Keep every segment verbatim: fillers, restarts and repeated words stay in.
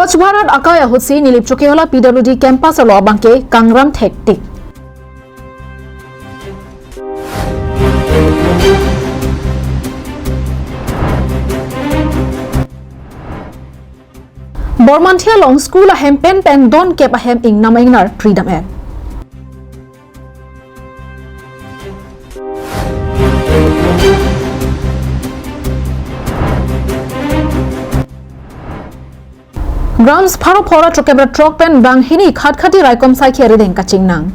Swachh Bharat akai ahutsi Nilip Chokihola P W D campus along abangke kangram thektik. Bormanthi along school ahem pen pen don kep ahem ingnam ingnar pridam-et. Grams pharo phora throkep ra throk pen banghini khatkhati raikom saikhe arideng kachingnang.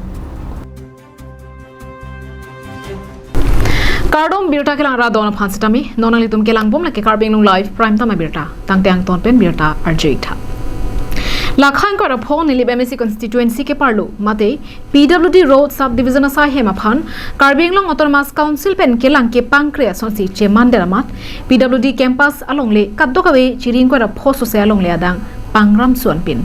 Kardom, birta kelang ra don aphan sitame, non nanglitum kelang bom lake Karbi Anglong Live Prime Time abirta. Tangte angton pen birta arjuitha. Lakha ingkoi ra pho Nilip M A C constituency keparlo mate P W D Road Subdivision asai hem aphan Karbi Anglong Autonomous Council pen kelang kepangkre asonsi cheman der amat P W D campus alongle kadokave chiri ingkoi ra pho sose alongle adang pangram suan pin.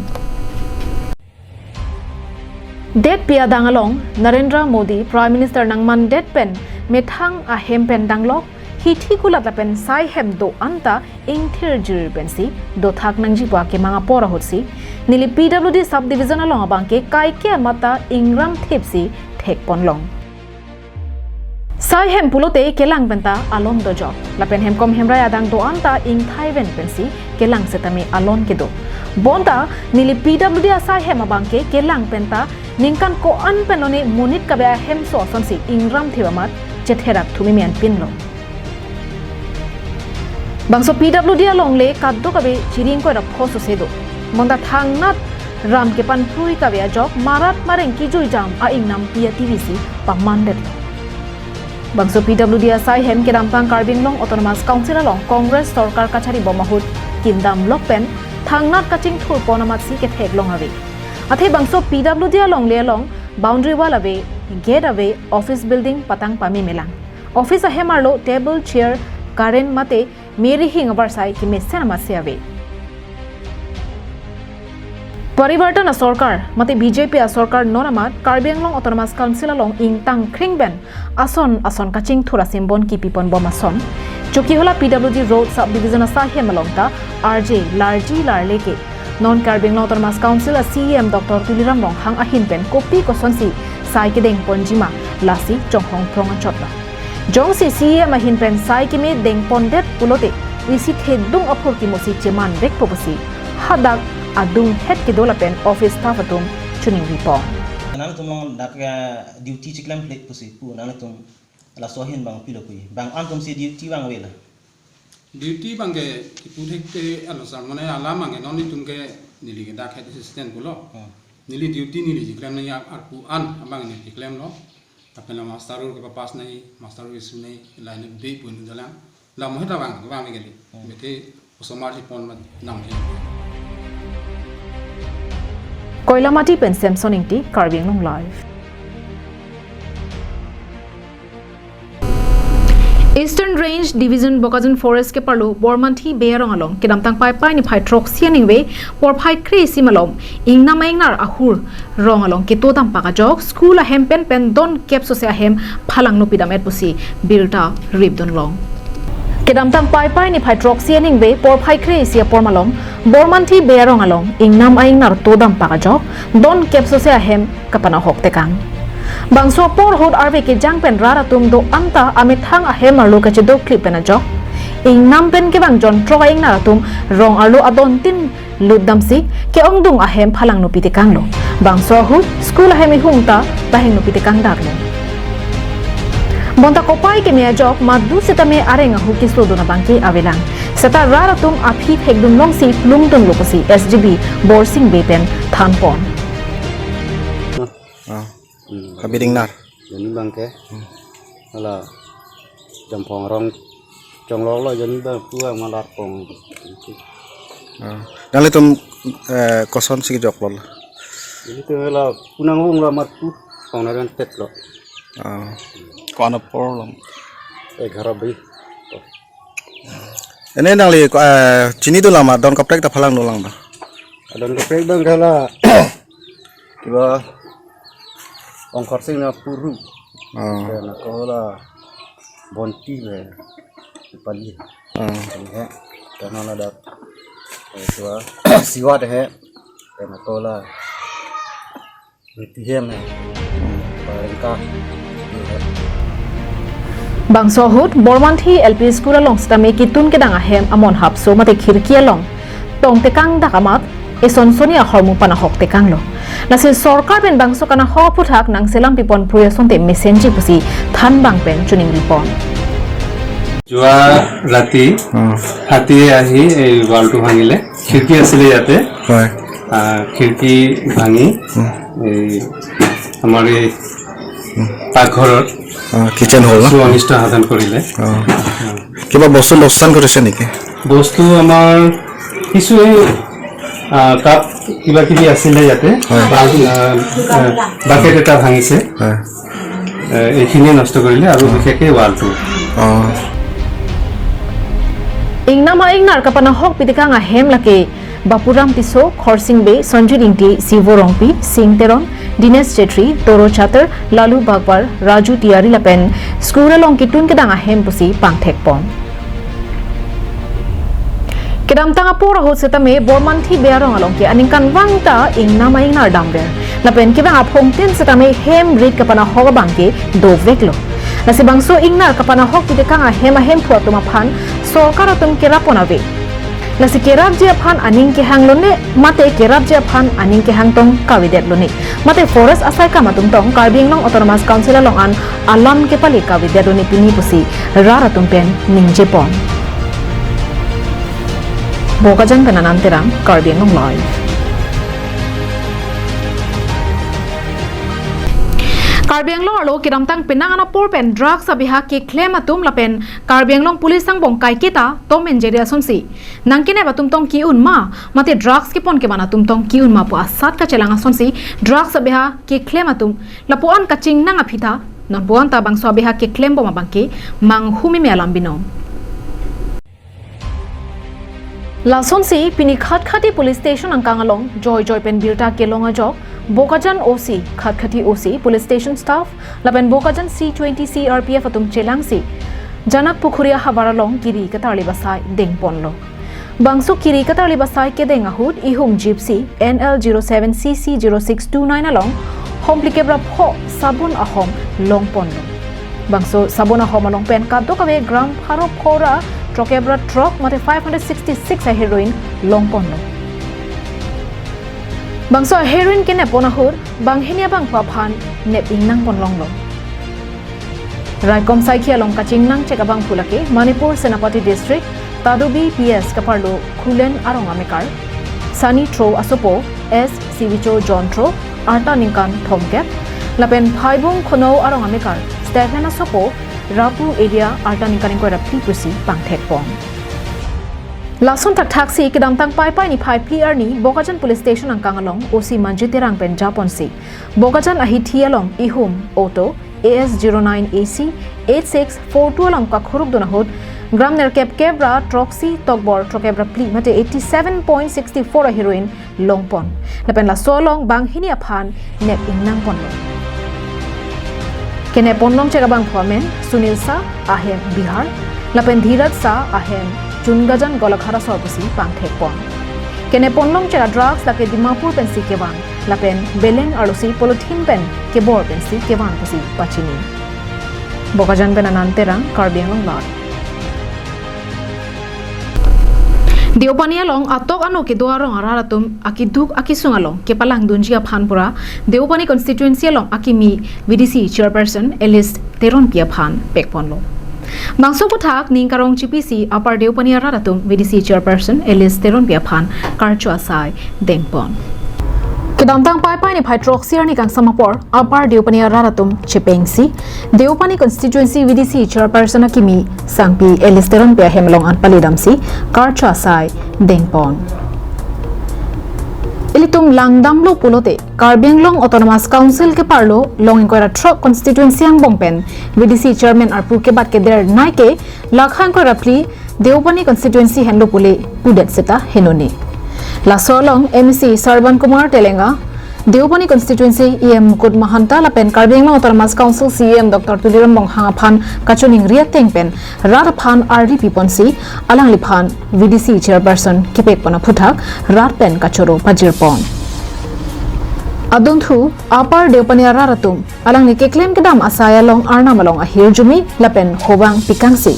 Detpi adang along Narendra Modi Prime Minister nangmandet pen methang ahem pen danglok hithi kulat lapen sai hem do-an ta ingthir jirir pensi dothak nangjipo akemang apor ahutsi Nilip P W D Subdivision along abangke kaike amat ta ingram thipsi thekponlong. Sai hem pulote kelang penta alon dojok. Lapen hemkom hemrai adang do-an ta ingthai ven pensi kelang setame alon kedo. Bonta Nilip P W D asai hem abangke kelang penta ningkan ko-an pen lone monit kabe ahemso asonsi ingram thip amat chetherak thumi men pinlong. Bangso P W D alongle kadokave chiri ingkoi ra pho sose do. Bonta thangnat ram kepanphrui kave ajok marat mareng kijui jam a-ingnam pi a-T V si pamandetlo. Bangso P W D asai hem kedamtang Karbi Anglong Autonomous Council along Congress sorkar kachari bom ahut kindam lok pen thangnat kachingthur pon amatsi ketheklong ave. Athe bangso P W D alongle along boundary wall ave, gate ave, office building patang pame melang. Office ahem arlo table, chair, current mate meri hing abar sai kemesen amatsi ave. Parivartan asorkar mate B J P asorkar non amat Karbi Anglong Autonomous Council along ingtang khring pen ason ason kachingthur asimbon kipipon bom ason Chokihola P W D Road Subdivision asai hem along ta arje larji larle ke non Karbi Anglong Autonomous Council a-C E M Doctor Tuliram Ronghang ahin pen kopi kosonsi sai kedengponji ma lasi chonghong prong achotlo. Jongsi C E M ahin pen sai keme dengpondet pulote isi thedung aphurkimo si cheman vekpo pusi hadak adung het kedo lapen office staff atum choningri pon. Nangtum along dak ya duty chiklemkle pusi pu nangtum laso ahin bang pilo pu. Bang antum si duty bang avelo. Duty bangke kipu thekte alo sar mane alam bangke non itum ke neli ke dak head assistant pulo. Hmm. Neli duty neli chiklem nangji arpu an abang neli klemlo. Lapen la master roll kepapass nangji, master roll kesu nangji, lain de pun dalam. La mohe tabang, bang kali. Hmm. Bete osomar si pon ma nang he. Koilamati pen Samson Ingti, Karbi Anglong Live. Eastern Range Division Bokajan Forest keparlo Bormanthi Bey arong along kedamtang Paipai niphai throksi aningve porphai kre-isi malom ingnam a-ingnar ahur rong along keto dampak ajok school ahem pen pen don kep sose ahem phalangno pidam-et pusi birta ripdunlong. Kedamtang Paipai niphai throksi aningve porphai kre-isi apor malom Bormanthi Bey arong along ingnam a-ingnar to dampak ajok don kep sose ahem kapanahok tekang. Bangso apor ahut arve kejang pen rat atum do-an ta amethang ahem arlo kachedokli pen ajok ingnam pen kevang jon throk a-ingnar atum rong arlo adon tin lutdamsi ke-ongdung ahem phalangno pitekanglo. Bangso ahut school ahem ihum ta pahingno pitekang darlo. Bonta kopai keme ajok madu setame areng ahu kesodun abangke avelang. Seta rat atum aphi thekdunlongsi plungdunlo pusi S G B Borsing Bey pen thanpon. Ah. Hmm. Kabi dingnar. Jani bangke. Hmm. Hala Jamphong arong chongloklo jani bang puang malar pong. Ah. Nanglitum, eh, kosonsi kejoklo? Jani tu hala punang wung la marpu pong naran tetlo. Ah. Ko-an apor lo? Egharo baji. Ene nangli, eh, chinidun lang ma, don kaprek ta phalangdun lang ma? Don kaprek bang hala kiba Ongkhorsing Ingti apuru. Ah. Kena ko hala Bonti le pali. Ah. Kena he, kena ladak Tua siwat he, kena tola. Miti hem he. Parengka. Bangso ahut Bormanthi L P School along sitame ketun kedang ahem amon hapso mate khirki along tong tekang dak amat eson soni ahormu panahok tekanglo. Lasi sorkar pen bangso kanahok aphuthak nangselam pipon pruya sonte mesenji pusi thanbang pen chuning ripon. যোৱা ৰাতি উম, হাতীয়ে আহি এই ৱালটো ভাঙিলে। খিৰিকী আছিলে ইয়াতে। হয় আহ, খিৰিকী ভাঙি উম, এই আমাৰ এই পাকঘৰত অ, কিচেন হল ন? কিছু অনিষ্ট সাধন কৰিলে। অ, কিবা বস্তু লোকচান কৰিছে নেকি? বস্তু আমাৰ কিছু এই আহ, কাপ কিবা কিবি আছিলে ইয়াতে। হয়। আহ, আহ, বাকেট এটা ভাঙিছে। হয় আহ, এইখিনিয়ে নষ্ট কৰিলে আৰু বিশেষকৈ ৱালটো। অ, Ingnam a-ingnar kapanahok pitekang ahem lake Bapuram Tisso, Khorsing Bey, Sanjit Ingti, Sivo Rongpi, Sing Teron, Dinesh Chetri, Toro Chater, Lalu Bagwar, Raju Tiwari lapen school along ketun kedang ahem pusi pangthekpon. Kedamtang apor ahut setame Bormanthi Bey arong along ke aningkanvang ta ingnam a-ingnar damver. Lapen kevang aphongtin setame hem rit kapanahok abang ke doveklo. Lasi bangso ingnar kapanahok pitekang ahem ahemphu atum aphan sorkar atum kerap pon ave. Lasi kerapji aphan aning kehang lone mate kerapji aphan aning kehang tong kavedet lone mate forest asaikam atum tong Karbi Anglong Autonomous Council along an alam kepale kavedet lone pini pusi rat atum pen ningjepon. Bokajan pen Anand Terang, Karbi Anglong Live. Karbi Anglong arlo kedamtang penang an apor pen drugs abiha keklem atum lapen Karbi Anglong Police angbong kaiketa Tom and Jerry asonsi nangkenep atum tong ki-un ma mate drugs kepon keman atum tong ki-un ma pu asat kachelang asonsi drugs abiha keklem atum lapu-an kachingnang aphi ta nonpu-an ta bangso abiha keklembom abang ke manghumeme alam binong. Lasonsi pini Khatkhati Police Station angkang along joijoi pen birta kelong ajok Bokajan O C, Khatkhati O C, Police Station staff lapen Bokajan C twenty C R P F atum chelangsi Janak Pukhuri ahavar along kiri katarli basai dengponlo. Bangso kiri katarli basai kedeng ahut ihum Gypsy N L zero seven C C zero six two nine along homplikep ra pho sabun ahom longponlo. Bangso sabun ahom along pen kadokave gram pharo pho ra throkkep ra throk mate five hundred sixty-six a heroin longponlo. Bangso heroin kenep pon ahut banghini abangphu aphan nep ingnang ponlonglo. Raikom saikhi along kachingnang chek abangphu lake Manipur Senapati District Tadobi P S kaparlo Khulen arong amekar Sani Tro asopo S Sivicho John Tro arta ningkan thomkep lapen Phaibung Khono arong amekar Stephen asopo Rapu area arta ningkan ingkoi ra phli pusi pangthekpon. Lason thakthaksi kedamtang Paipai niphai phli arni Bokajan Police Station angkang along O C Manjit Terang pen japonsi Bokajan ahithi along ihum auto A S zero nine A C eight six four two along kakhuruk dun ahut gram nerkep kep ra throksi tokbor throkkep ra phli mate eighty seven point sixty four a heroin longpon. Lapen laso along banghini aphan nep ingnang ponlo. Kenep ponlong chek abangphu amen Sunil Shah ahem Bihar lapen Dhiraj Shah ahem Chungajan Golaghat asor pusi pangthekpon. Kenep ponlong chek a drugs lake Dimapur pensi kevang lapen beleng arlosi polythene pen kebor pensi kevang pusi pachini. Bokajan pen Anand Terang, Karbi Anglong Live. Deopani along atok ano kedo arong arat atum akiduk akisung along kepalang dunji aphan pura Deopani constituency along akimi V D C chairperson Alice Teronpi aphan pekponlo. Bangso aphuthak ning karong chipisi Upper Deopani arat atum V D C chairperson Alice Teronpi aphan karcho asai dengpon. Kedamtang Paipai niphai throksi arni kangsam apor Upper Deopani arat atum chepengsi Deopani constituency V D C chairperson akimi sangpi Alice Teronpi ahem along an palidamsi karcho asai dengpon. Ilitum langdamlo pulote Karbi Anglong Autonomous Council keparlo long ingkoi ra throk constituency angbong pen V D C chairman arpu kebat kedernei ke lakha ingkoi ra phli Deopani constituency henlo pule pudet seta henone. Laso along M A C Sarban Kumar Telenga, Deopani constituency E M Mukut Mahanta lapen Karbi Anglong Autonomous Council C E M Doctor Tuliram Ronghang aphan kachiningri ateng pen rat aphan ardi piponsi alangliphan V D C chairperson kepekpon aphuthak rat pen kachoro pajirpon. Adunthu apar Deopani arat atum alangli keklem kedam asai along Arnam along ahirjume lapen hovang pikangsi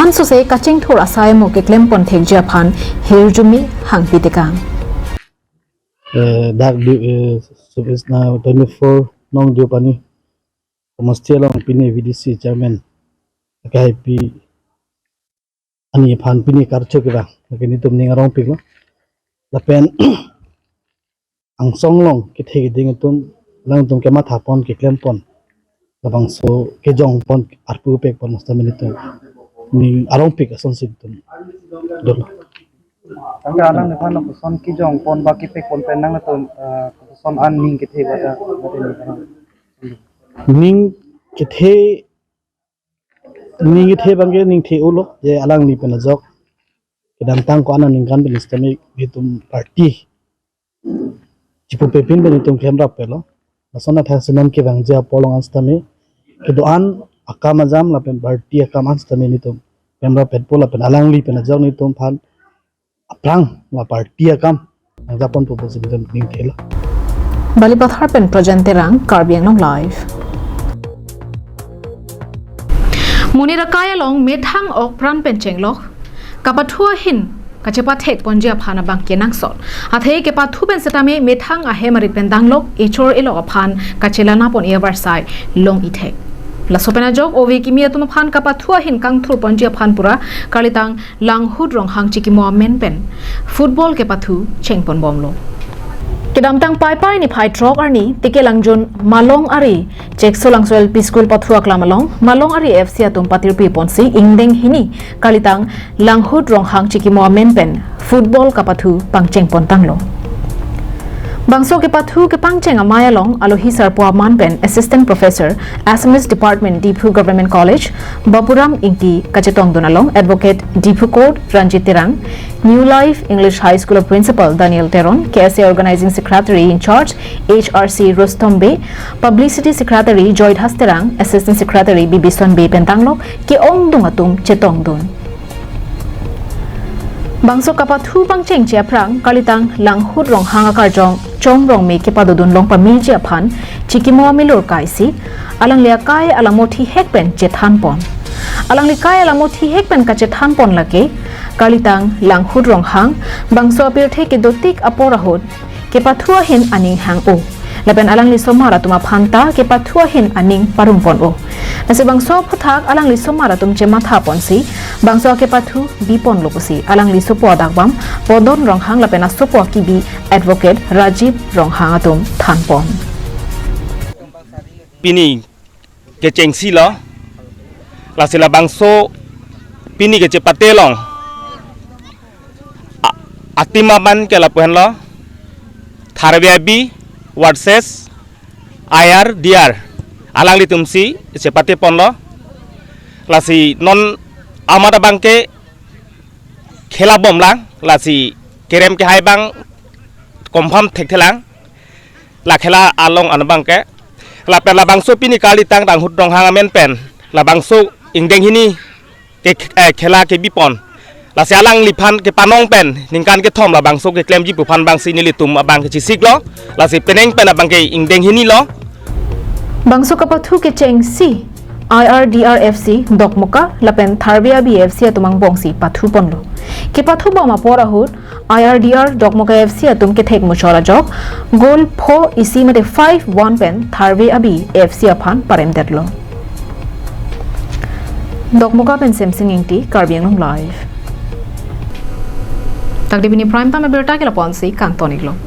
ansose kachingthur asai amo keklempon thekji aphan hirjume hangpi tekang. Eh, dak di, eh, service na twenty-four nong Deopani komosti along pini V D C chairman akai pi ani aphan pini karcho kevang lake nelitum ning arongpiklo. Lapen angsong along kethe keding atum alangtum kemathapon keklempon labangso kejongpon arpu pekpon seta nelitum ning arongpik asonsi nelitum dolo. Tangka alangliphan lapuson kejongpon ba kepekpon pen nangtum, eh, lapuson an ning kethe ba ta, ba ta ning arong. Ning kethe, ning kethe abangke ning the-olo, je alangli pen ajok kedamtang ko-an aningkan pen sitame nelitum party chipupe pin pen nelitum klemrap pelo. Lason athak si non kevangji apor along an sitame kedo-an akam ajam lapen party akam an sitame nelitum klemrap petpo lapen alangli pen ajok nelitum aphan aphrang la party akam nangjapon pupo si nelitum ning thelo. Balipathar pen Projen Terang, Karbi Anglong Live. Monit akai along methang ok pran pen chenglok, kapathu ahin kachepathekponji aphan abang kenangsot. Athe kepathu pen setame methang ahem arit pen danglok, echor elok aphan kachelanapon e-avarsai long ithek. Laso pen ajok ove kimi atum aphan kapathu ahin kangthurponji aphan pura kalitang Langhut Ronghang Chikimo amen pen football kepathu chengponbomlo. Kedamtang Paipai niphai throk arni Tikelangjun Malong Ari Cheksolangso L P School pathu aklam along Malong Ari F C atum patirpiponsi ingdeng hini kalitang Langhut Ronghang Chikimo amen pen football kapathu pangchengpontanglo. Bangso kepathu kepangcheng amei along alohi sarpo aman pen Assistant Professor, Assamese Department, Diphu Government College, Bapuram Ingti kachetongdun along Advocate Diphu Court Ranjit Terang, New Life English High School Principal Daniel Teron, K S A Organizing Secretary in Charge H R C Rustom Bey, Publicity Secretary Joydhas Terang, Assistant Secretary Bibison Bey pen danglok ke-ongdung atum chetongdun. Bangso kapathu pangchengji aphrang kalitang Langhut Ronghang akarjong Chom Rongme kepadodun long pameji aphan Chikimo amelur kaisi alangli akai alamo thihek pen chethanpon. Alangli kai alamo thihek pen kachethanpon lake kalitang Langhut Ronghang bangso apirthe kedotik apor ahut kepathu ahin aning hang-o. Lapen alangli somar atum aphanta kepathu ahin aning parungpon-o. Lasi bangso aphuthak alangli somar atum chemathaponsi bangso akepathu biponlo pusi alangli sopo adakbam Podon Ronghang lapen asopo akibi Advocate Rajiv Ronghang atum thanpon. Pini kechengsi lo. Lasi labangso pini kechepate along a-, atim aman ke lapuhenlo Tharve Abi versus I R D R. Alanglitumsi chepateponlo. Lasi non amat abangke khela bomlang, lasi kerem kehai abang confirm thekthelang. La khela along an abangke. Lapen labangso pini kalitang Langhut Ronghang amen pen labangso ingdeng hini ke, eh, khela kebipon. Lasi alangliphan kepanong pen ningkan kethom labangso keklemji pu aphan abangsi nelitum abang kechisiklo. Lasi penang pen abangke ingdeng hinilo. Bangso kapathu kechengsi I R D R F C Dokmoka lapen Tharve Abi F C atum angbongsi pathuponlo. Kepathubom apor ahut I R D R Dokmoka F C atum kethek muchot ajok goal pho isi mate five one pen Tharve Abi F C aphan paremdetlo. Dokmoka pen Semsing Ingti, Karbi Anglong Live. Tangte pini Prime Time abirta ke lapu-ansi kangton-iklo.